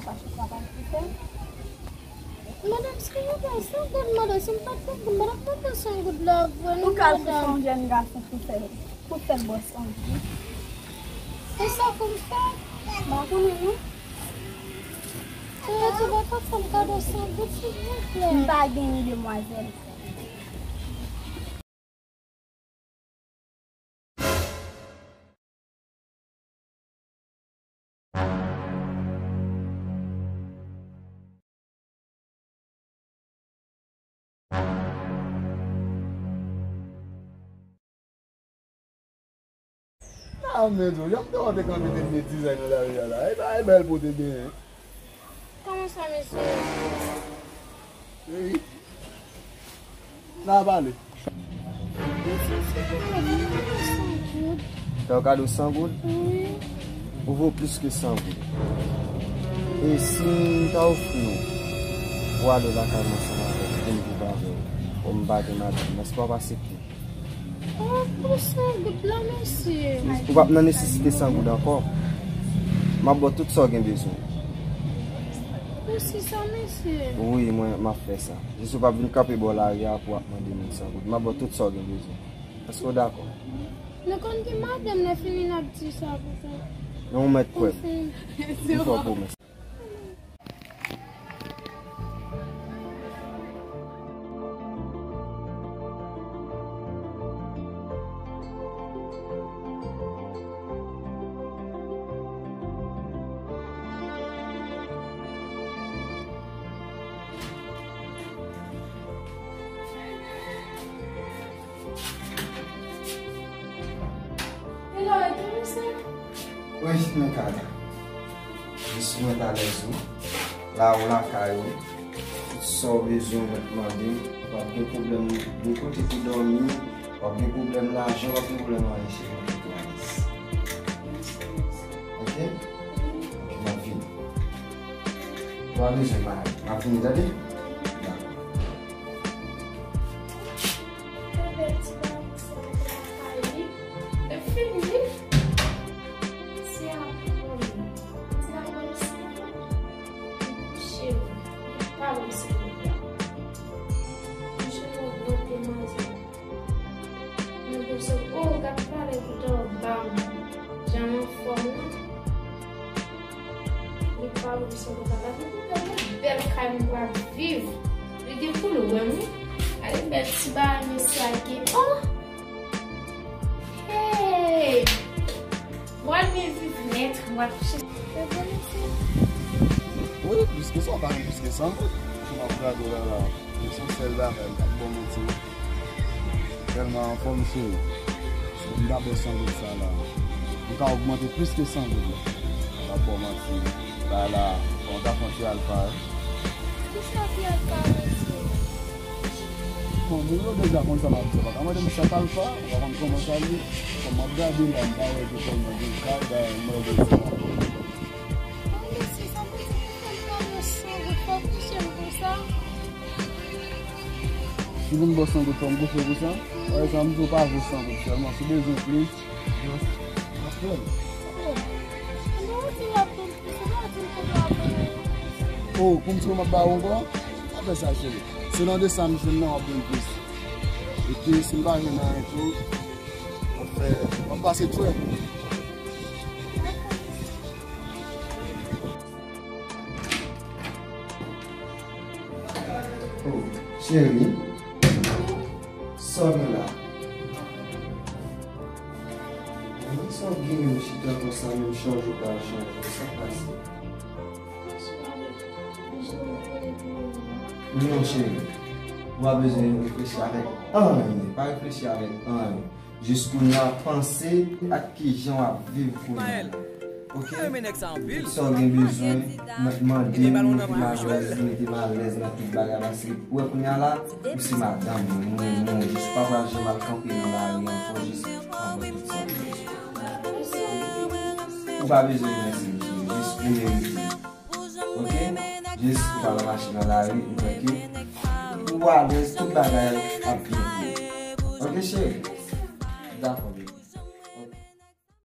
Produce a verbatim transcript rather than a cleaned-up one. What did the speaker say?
Sa se travay pou fè. Madanm, si yo bay san goud, madanm, si m pa t fè goud, madanm, mwen fè san goud la vre, non, madanm. Ou ka al kouche yon jèn gason pou fè, pou fè bò san goud. E sa pou m fè? M pa konnen, non. E yo te bay papa m kado san goud, silvouplè. M pa genyen, demwazèl. Ah, men, yo, y ap te wè te kanpe te vle dizay nan lari a la. E pa e bèl pou te genyen. Kòman sa, mesye? Wi. N a pale. Mesye, se pa vre, m gen san goud. Fè w kado san goud? Wi. Ou vo plis ke san goud. E si m ta ofri w pou w ale lakay mwen ansanm avè m, pou m viv avè w, pou m pa gen madanm, èske w ap aksepte? Oh, pou san goud la, mesye. Ou p ap nan nesesite san goud ankò. M ap ba w tout sa w gen bezwen. Pou si sa, mesye. Wi, mwen, m ap fè sa. Jis ou p ap vin kanpe bò lari a pou w ap mande moun san goud. M ap ba w tout sa w gen bezwen. Èske w dakò? Nou konn gen madanm, lè fini n ap di sa pou sa. Non, ou mèt kwè m. M fè w pwomès. Hello, e ki misye? Wi, mwen ka la. Jis mwen talè sou. La ou lakay ou. Tout sa w bezwen mwen mande. W ap gen pwoblèm de kote pou dòmi. W ap gen pwoblèm lajan, w ap gen pwoblèm anyen, cheri, mwen tout alèz. Ok? Ok, m ap vini. Ou pa bezwen mare. M ap vini, tande? Dakò. Fè bèl ti bagay pou sa nan lakay li. Epi li, se aprann. Ti bagay sa, li kouche, li pa vle se li la. Kouche nan vant demwazèl. Mwen te sot, oh, gad pale kouta w ba m. Jan m anfòm nan. Li pa vle se li la. Gade yon bèl kay m pral viv. Li gen pou l wè m, wi. Gade bèl ti bagay mesye a gen. Oh! Hey! Mwen al byen viv nèt, mwen al kouche. Wi, plis ke sa, w pa gen plis ke san goud. Jan m ap gade w la la, se yon sèl bagay, m p ap ba w manti. Tèlman anfòm, cheri. Si m ta ba w san goud sa la, m ka ogmante plis ke san goud la. M p ap ba w manti. La la, fò w ta fè yon ti alfa, wi. Kisa ki alfa, mesye? Bon, moun yo deja konn sa m ap di, pa ka mande m sa k alfa, ou pa konn kòman sa ye. Kòm m ap gade la, m pa wè ke tèlman gen kay, dayè m wè gen sa. Bon, mesye, sa vle di pou fè m kado san goud, fò w kouche m konsa? Si pou m ba w san goud, fò m kouche w konsa? Pa egzanp, m di w pa vo san goud sèlman, si w bezwen plis, just, m ap fè l. Oh, pou m di w m ap ba ou ankò? Pa fè sa, cheri. Se nan de sa m jwenn nan, w ap jwenn plis. Epi, si m pa jwenn anyen tou, w ap fè, w ap pase twè. Oh, cheri, sa w gen la? Sa w gen menm chita konsa, menm chanje w pral chanje, sa k pase? Non, cheri, ou pa bezwen reflechi avèk anyen, pa reflechi avèk anyen. Jis kounye a, panse ak kijan w ap viv kounye a la. Ok? Tout sa w gen bezwen, mande m, mete m alèz, mete m alèz nan tout bagay, paske ou wè kounye a la, ou se madanm mwen, mwen renmen w, jis ou pa pral janm al kanpe nan lari ankò, jis pran tout sa w gen bezwen. Ou pa bezwen remèsye m, cheri, jis ou merite. Ok? Jis ou pa nan mache nan lari, ou tranke. Ou alèz, tout bagay ap byen pou ou. Ok, cheri? Dakò.